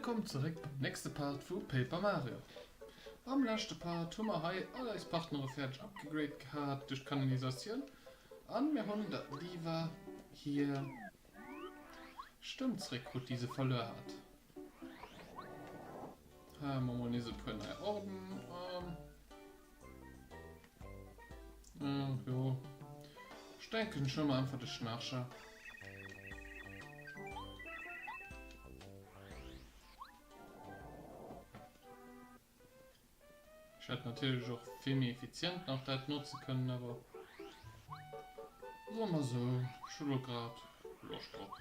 Wëllkomm zeréck beim nächste Part vu Paper Mario. Am leschte Part hu mer hei all eis Partnere fäerdeg upgegrade gehat duerch d'Kanalisatioun an mir hunn der Diva hir Stëmm zeréck krut déi se verluer hat. Hei hu mer mol nees e puer nei Orden an jo ech denken ech huele mer einfach de Schnarcher. Ech hätt natierlech och vill méi effizient nach dat notze kënnen, awer soe mer sou, ech hu lo grad Loscht drop.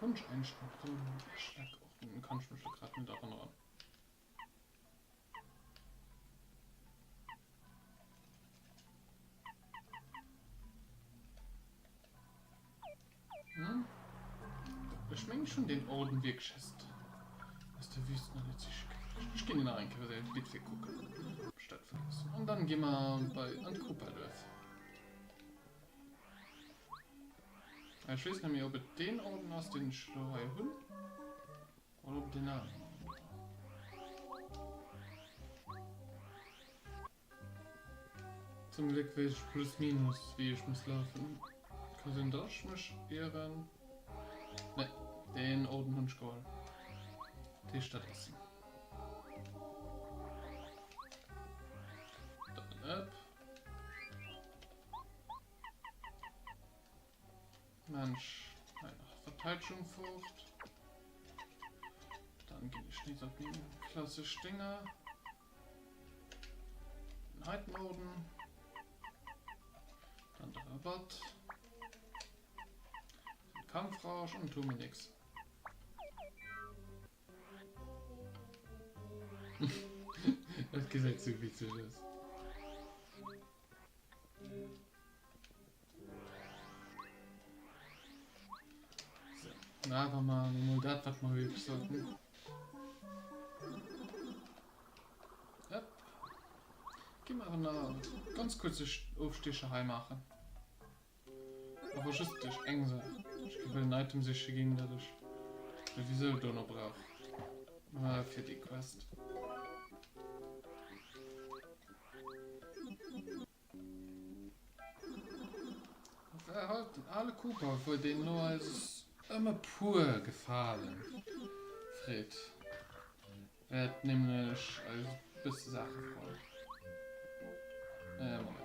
Hunn ech eigentlech nach den Schleckorden? Kann ech mech lo grad net erënneren. Hm? Ech mengen ech hunn den Orden wierklech erst aus der Wüste nach net siche kënnen. Ech ginn en nach eng Kéier vite fait kucken, ob ech dat vergiess hunn. An dann gi mer bei an d'Koopa-Duerf. Ech weess net méi ob et deen Orden ass deen ech elo hei hunn. Oder op den aneren. Zum Glück weess ech plus minus wéi ech muss lafen. Ka sinn dass ech mech ieren. Ne, deen Orden hunn ech geholl. Dat heescht dat ass en. Dann up. Mensch, hei nach Verteidschung fort. Dann ginn ech nees op meng klassesch Dinger. Den heiten Orden. Dann de Rabatt. Den Kampfrausch und tu mir nix. Dat gesäit sou witzeg aus. So, awer mal mol dat wat mer wierklech sollten. Yep. Gi mer awer nach ganz kurze Ofstiecher hei maachen. Awer just duerch eng Saach. Ech gi wëll en Item siche ginn, dat ech souwisou dono brauch. Fir déi Quest. Halt den ale Cooper wou deen elo eis ëm e puer Gefalen freet, wäert nämlech eis e bësse Saache froen. Äh, Moment.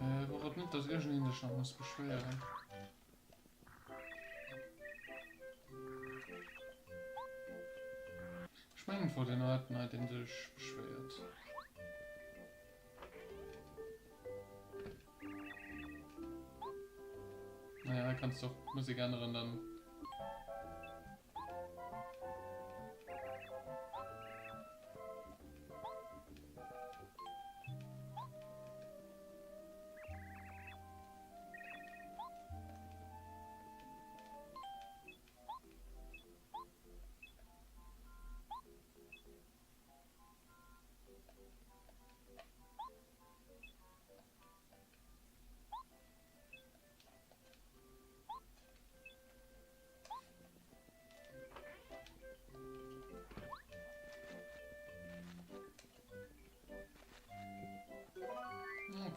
Äh, war et net, dass iergendeen sech nach muss beschwéieren? Ech mengen et wor deen heiten hei deen sech beschwéiert. Naja, hei kanns de och d'Musek änneren dann.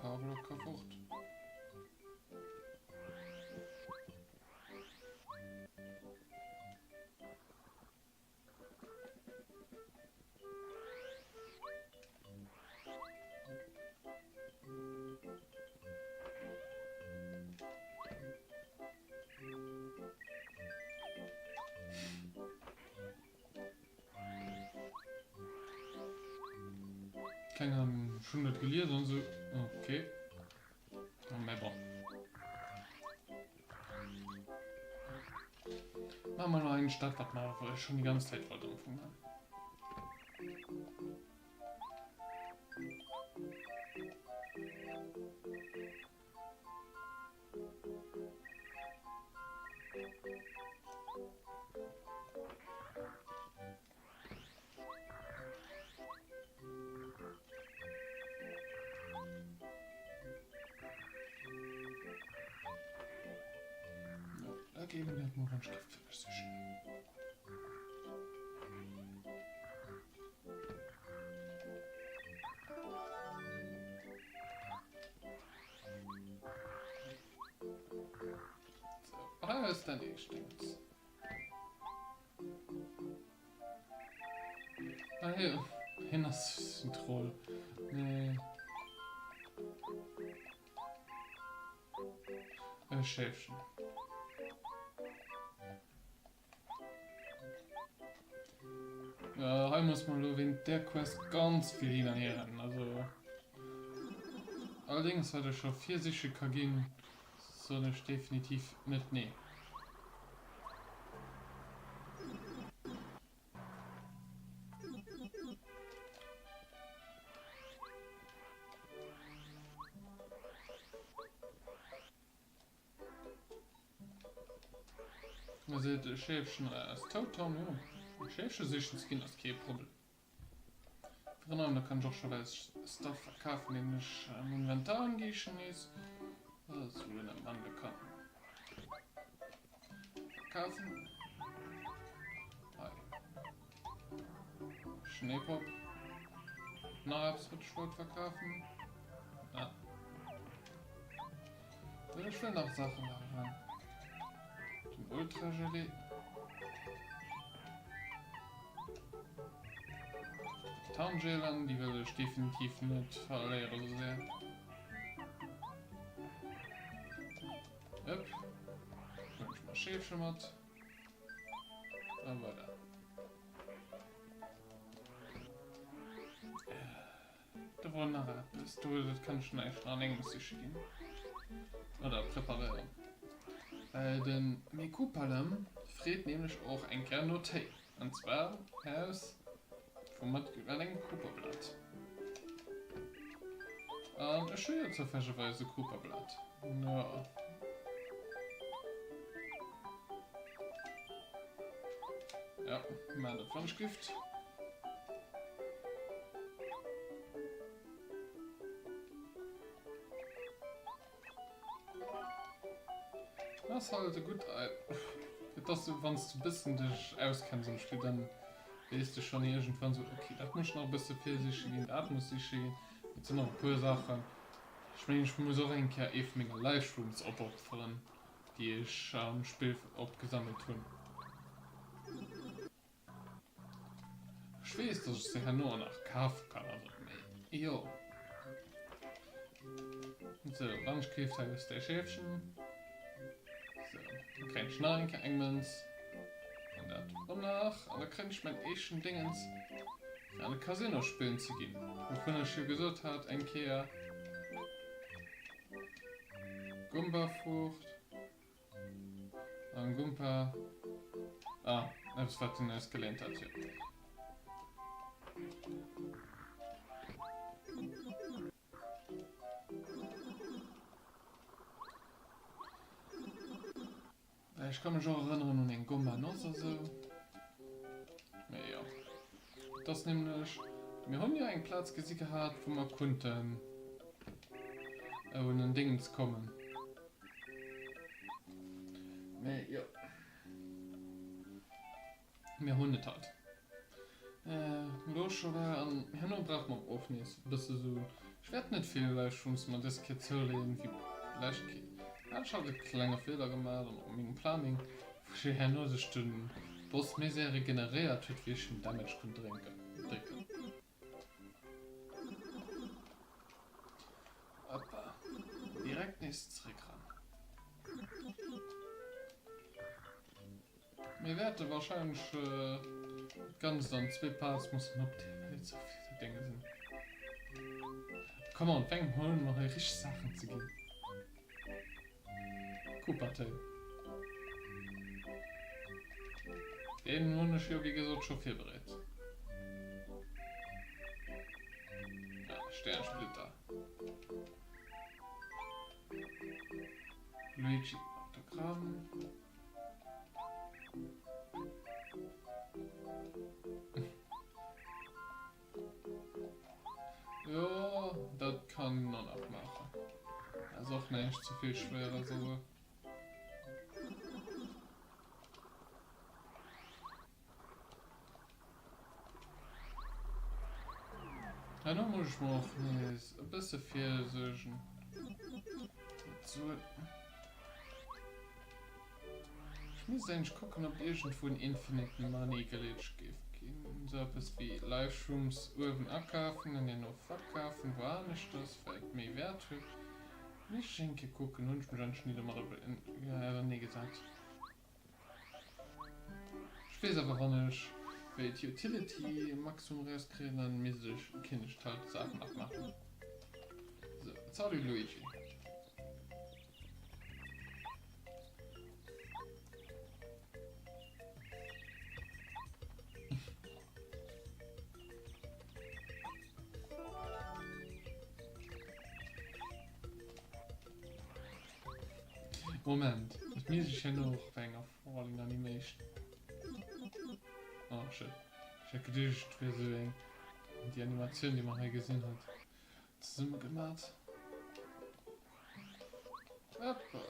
Powerblock ka fort. Keng Ahnung, ech hunn dat gelies an esou, okay. Mä bon. Maache mer nach eent dat wat mer schonn déi ganz Zäit wollten am Fong maachen. Da geben wir mal ganz Gift für sich. So, ah, ist der nächste. Ah, hier. Hin ass en Troll. Nee. E Schäfchen. Ja, hei muss man lo wéint der Quest ganz vill hin an hier rennen. Also allerdings wat ech scho virsiche ka ginn, soen ech definitiv net nee. Seet e Schäfchen aus Totown, jo. Schäfche sichen ze ginn ass kee Problem. Virun allem da kann ech och scho well Stuff verkafen deen ech am Inventar angeechen nees. Also lo net man kann verkafen. Hei. Schneepop. Nach eppes wat ech wollt verkafen. Ah. Ech wëll nach Saachen lageren. Den Ultragelee. Tarngelen, déi wëll ech definitiv net verléiere sou séier. Upp. Huelen ech mer Schäfche mat. A voilà. Do wor nach eppes. Do, dat kann ech näischt an engems siche ginn. Oder preparéieren. Well de Mekupalem freet nämlech och eng Kéier no Téi. An zwar aus vum mat engem Kooperblat. An ech hu jo zoufällegerweis e Kooperblat. Jo. Ja, mä dat Wonschgift. Das halt e gutt Et ass sou wanns du bëssen dech auskenns am Spill, dann weess de schonn iergendwann sou okay dat muss ech nach e bësse virsiche ginn, dat muss siche ginn. Et sinn nach e puer Saachen. Ech mengen ech muss och eng Kéier ee vu menge Livestreams opopferen, déi ech am Spill opgesammelt hunn. Ech weess, dass ech se herno nach kafe kann, also, mee jo. Sou, wann ech keeft hei ass däi Schäfchen. Sou, da kréien ech nach eng Kéier eng Mënz. An dat och nach. An da kréien ech mäin éischten Dingens, fir an de Casino spillen ze ginn. Wouvun ech jo gesot hat eng Kéier. Gumbafruucht. An Gumpa. Ah, eppes wat den eis geléint hat, jo. Ech kann mech och erënneren un eng Gumba-Noss a sou. Mee jo. Et ass nämlech, mir hunn jo eng Plaz gesi gehat, wou mer kunnten un en Dingens kommen. Mee jo. Mir hunn et halt. Elo scho war an herno brauche mer och nees e bësse Suen. Ech wäert net vill Livestreams mer dës Kéier zouleeën wéi d'lescht Kéier. Hat ech halt e klenge Feeler gemaach an och mengem Planning, wou ech herno sech de Boss méi séier regeneréiert huet wéi ech him Damage konnt drénken drécken. Hoppa. Direkt nees zréck ran. Mir wäerte wahrscheinlech dat Ganzt an zwee Parts mussen opdeelen, well et sou vill Dinge sinn. Come on, fänk mol un mer hei richteg Saachen ze ginn. Koopa-Téi. Deen hunn ech jo wéi gesot scho virbereet. Ah, Sternsplitter. Luigi Autogramm. Jo, dat kann een och nach maachen. Ass och näischt ze vill Schwéieres, also. Herno muss ech mer och nees e bësse virsuergen. Ech misst eigentlech kucken, ob iergendwou en Infinite Money Glitch géif ginn. Esou eppes wéi Life Shrooms uewen akafen an herno verkafen, wou aneschters, well et méi Wäert huet. Misst ech eng Kéier kucken, hunn ech mech eigentlech ni domadder auserneegesat. Ech weess awer wann ech wéilt Utility Maximum erauskréien dann misst ech kinnt ech d'halt Saachen nach maachen. Sou, salut Luigi. Moment, et misst ech herno och bei enger Falling Animation. Oh shit. Ech hat geduecht et wier esou eng déi Animatioun déi mer hei gesinn huet zesumme gemat. Hoppa.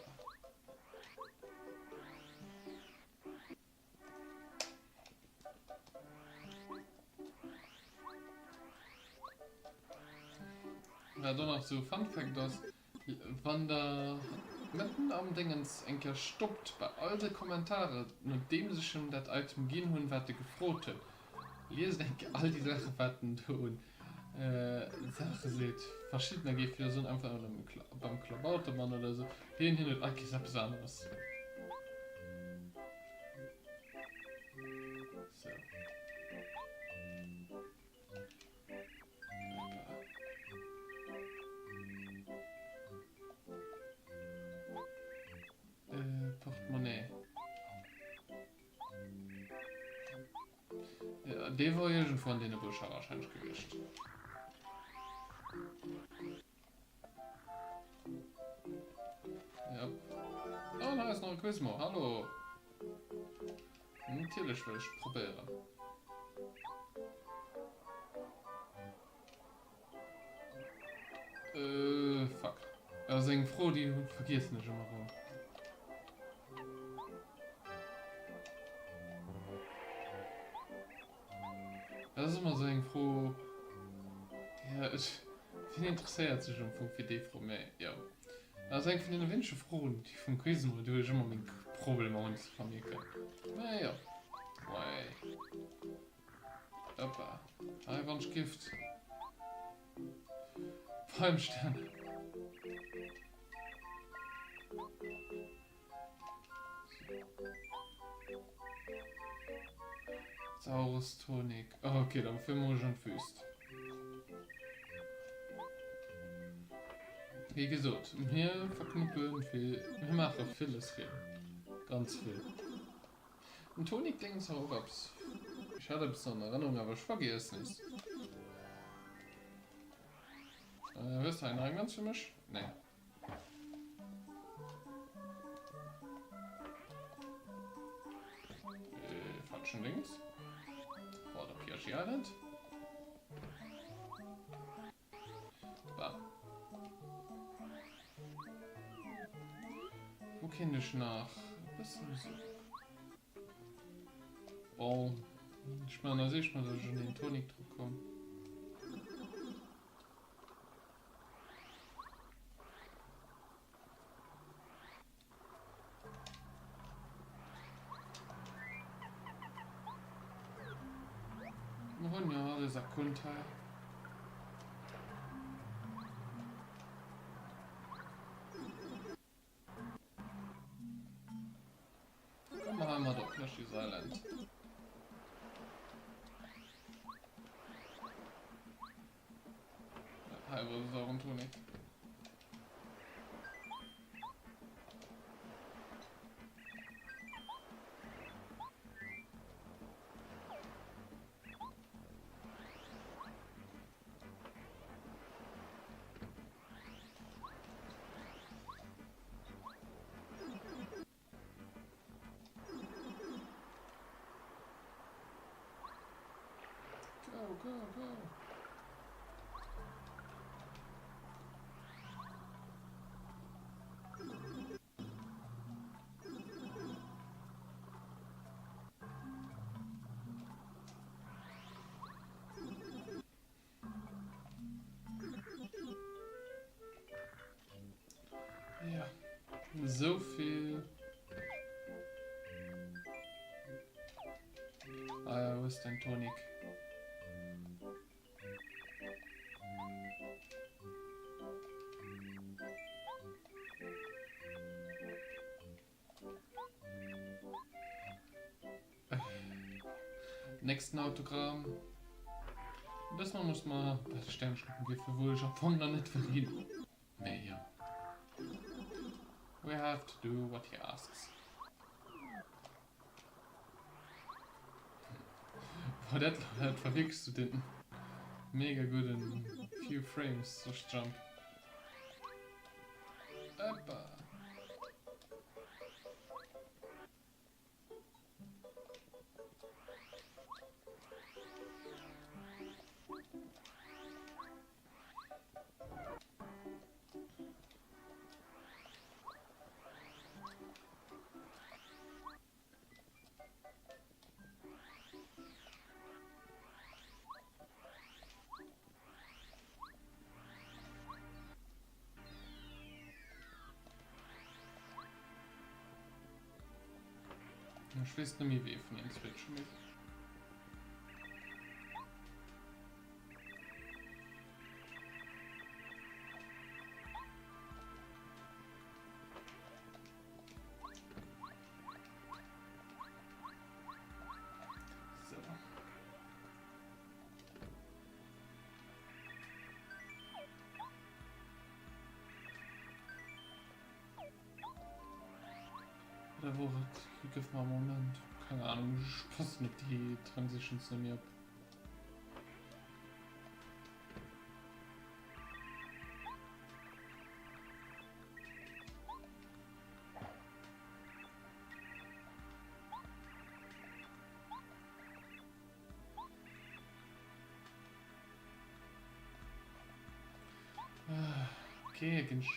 Wat och nach sou Fun Fact ass, wann der mëtten am Déngens eng Kéier stoppt bei all de Kommentare nodeems ech em dat Item ginn hunn wat e gefrot huet, liest eng Kéier all déi Saache wat en do un Saache seet. Verschiddener géife jo soen einfach nëmme beim Klabautermann oder sou, hien hien huet all Kéiers eppes aneres. So. Äh, Portemonnaie. Ja, dee wor iergendwou an deene Bëscher wahrscheinlech gewiescht. Ja. Oh, da ist noch ein Quizmo. Hallo. Natierlech wëll ech probéieren. Äh, fuck. Dat ass eng Fro, déi vergiessen ech ëmmer erëm. Dat ass ëmmer esou eng Fro, ja, ech, wien interesséiert sech am Fong fir déi Fro, mä jo. Dat ass eng vun deene wéinege Froen, déi vum Quiz emol, do hu ech ëmmer meng Problemer hunn ze vermierken. Mä jo, ouais. Hoppa, hei wann ech Gift. Beim Stern. Saurus Tonik. Oh, okay, dann fir muss ech an d'Wüst. Wéi gesot, mir verknuppen vill, mir maache villes fir. Ganz vill. Den Tonik Dings war och eppes. Ech hat eppes an Erënnerung, awer ech vergiessen es. Äh, hues du hei nach eng Münz fir mech? Nee. Äh, falschen Dings. War der Yoshi Island. Bam. Wo kéint ech nach e bëssen esou. Bon, ech man als éischt mal, dass ech un den Tonic dru komm. Mir hunn jo alles erkunnt hei. Komme mer hei mat op Yoshi's Island. Hei wor de sauren Tonic. Go, go! Ja, so viel. Ah ja, wo ist dein Tonic? Nächsten Autogramm. Das Mal muss man bei de Sternschnuppen gehen, wou ech am Fong nach net wëll hin. Mee jo. We have to do what he asks. Boah, dat, dat war wirklich so den mega guten Few Frames so Jump. Eppa. Ech weess net méi wéi ee vun den switchen muss. So. Oder wor et? Gëff mer e Moment. Keng Ahnung, ech passen op déi Transitions net méi op. Okay, ginn ech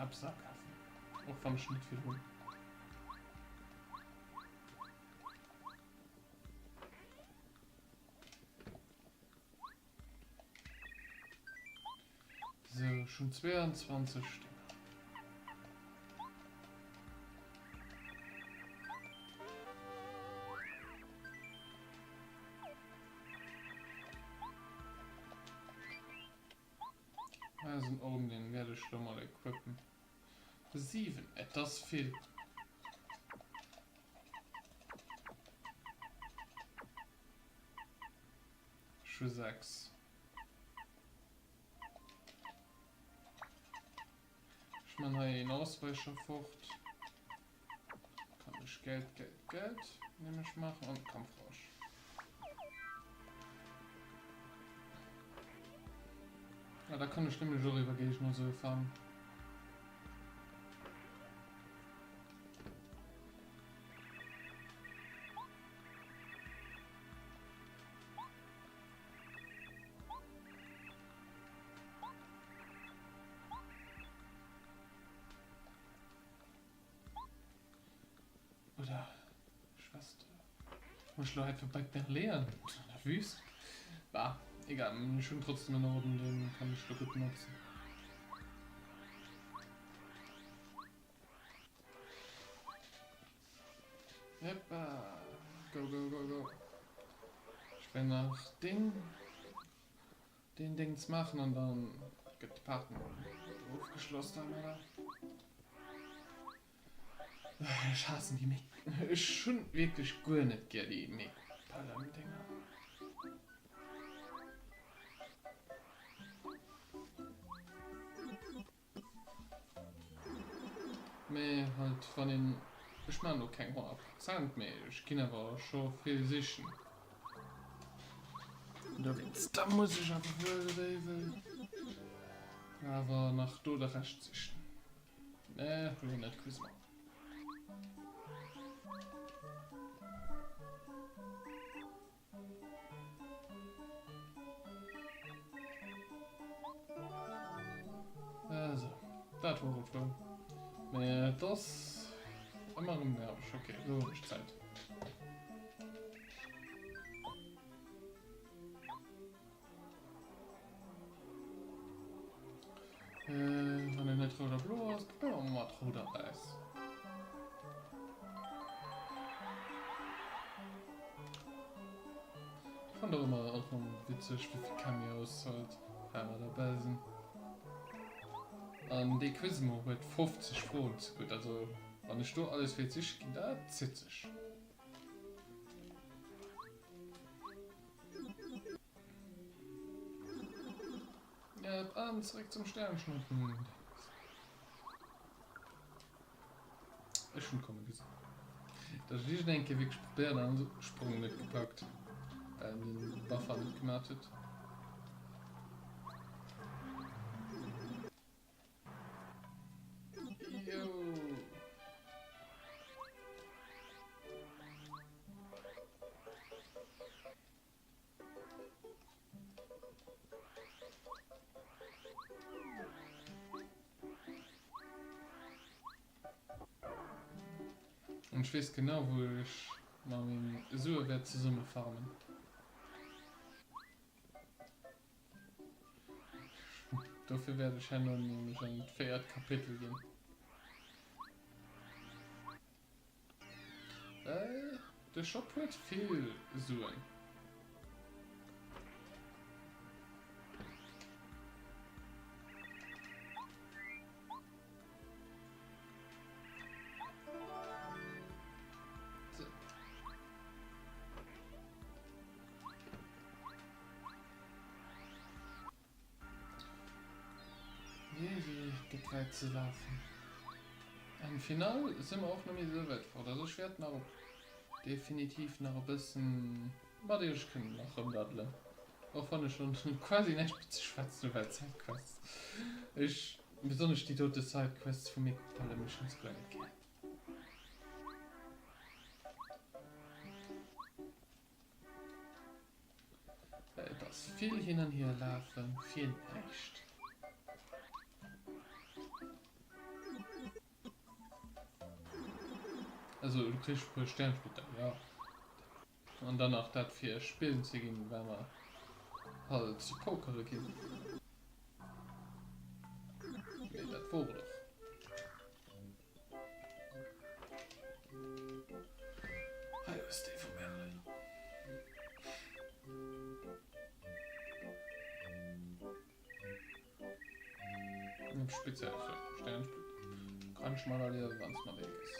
eppes akafen. Och wann ech net vill hunn. So, schon 22 Stécker. Ah, sind Orden, den werde ich schon mal equippen. 7, äh, das viel. Ech hu 6. Ech man hei een Ausweicher fort. Kann ech Geld, Geld, Geld nämlech maachen an Kampfrausch. Ah, da kann ech nämlech och iwwer Géigner sou farmen. Oder Schwester. Muss ich einfach bei Berlin an der Wüste? Bah, egal, schon trotzdem in Orden, den kann ich da gut nutzen. Hoppa. Go, go, go, go. Ech will nach den, den Dings machen und dann gëtt d'Party ofgeschloss domadder. Ech hassen déi Méck. Ech hunn wierklech guer net gär déi Méck-Palem-Dinger. Mee halt wann een, ech maan lo keng 100 Prozent, mee ech ginn awer scho vill sichen. Dowéinst, da muss ech awer wuel wéi wëll awer nach do de Rescht sichen. Nee, lo net Quizma. Dat wor et wuel. Mee et ass ëmmer erëm nerveg. Ok, elo hunn ech Zäit. Wann et net rout a blo ass, probéiere mer mat rout a wäiss. Ech fannen och ëmmer erëm witzeg, wéi vill Cameos halt hei ëmmer derbäi sinn. An dee Quizmo huet 50 Froen zegutt, also wann ech do alles wéilt siche ginn, dat zitt sech. Yep, an zréck zum Sternschnuppen. Ech hunn komme gesinn. Dat ech iergend eng Kéier wierklech probéiert an de Sprong net gepackt, well en den Buffer net gemaat huet. Yo. An ech weess genau wou ech mer meng Sue wäert zesumme farmen. Dofir wäert ech herno nämlech an d'véiert Kapitel ginn. Well de Shop huet vill Suen. So. Jee, jee, gëtt wäit ze lafen. An final si mer och net méi esou wäit fort. Also ech wäert nach definitiv nach e bëssen mat iech kënnen nach rëmdaddelen. Och wann ech schonn quasi näischt méi ze schwätzen hu well d'Sidequests, ech, besonnesch déi dote Sidequests vu mir gefale mir schonns guer net gär. Et ass vill hin an hier lafen fir näischt. Also du krichs e puer Sternsplitter, jo. An dann nach dat fir spillen ze ginn, well mer halt pokere ginn. Mee dat wor et och. Hei ass dee vum Merlin. Speziell fir Sternsplit. Kann ech mal erliewen, wann es mat dir ass.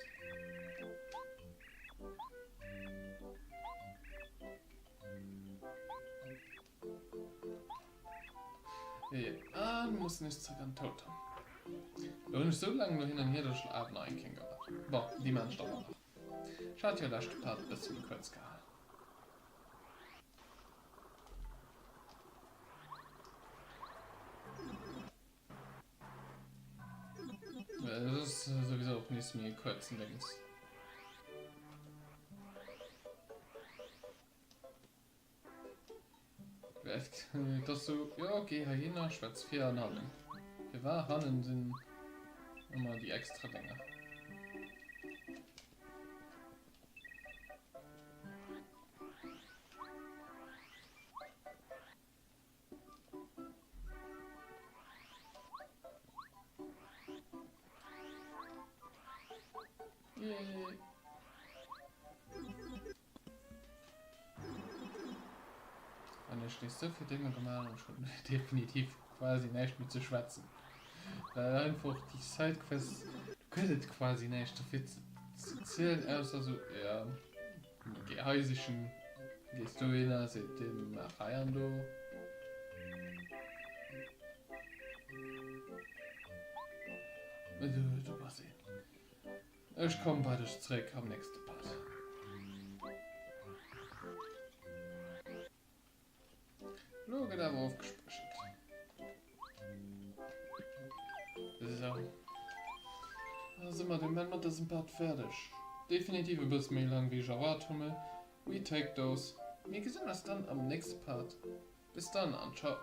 Ah, du muss nicht zurück an Totem. Da hunn ech sou laang do hin an hier, dass ech awer nach eng Kéier gemaach. Bon, déi maan ech dann och nach. Ech hat jo leschte Part e bësse méi kuerz gehalen. Dat ass souwisou och nees méi e kuerzen Déngs. Et ass sou, jo ok, heihinner, schwätz vir an hannen. Firwar hannen sinn ëmmer déi extra Dénger. Yay. An ech nees souvill Dénger gemaach an ech hunn definitiv quasi näischt méi ze schwätzen. Well einfach déi Sidequests, do gëtt et quasi näischt dofir ze zielen, ausser sou, ja, geh hei sichen, gees dohinner, seet deen, maach hei an do. Do bass een. Ech kommen bei dech zréck am nächste Part. Lo gëtt awer ofgespéchert. Sou. Da si mer de mat dësem Part fäerdeg. Definitiv e bësse méi laang wéi ech erwaart hu, mee we take those. Mir gesinn eis dann am nächste Part. Bis dann an ciao.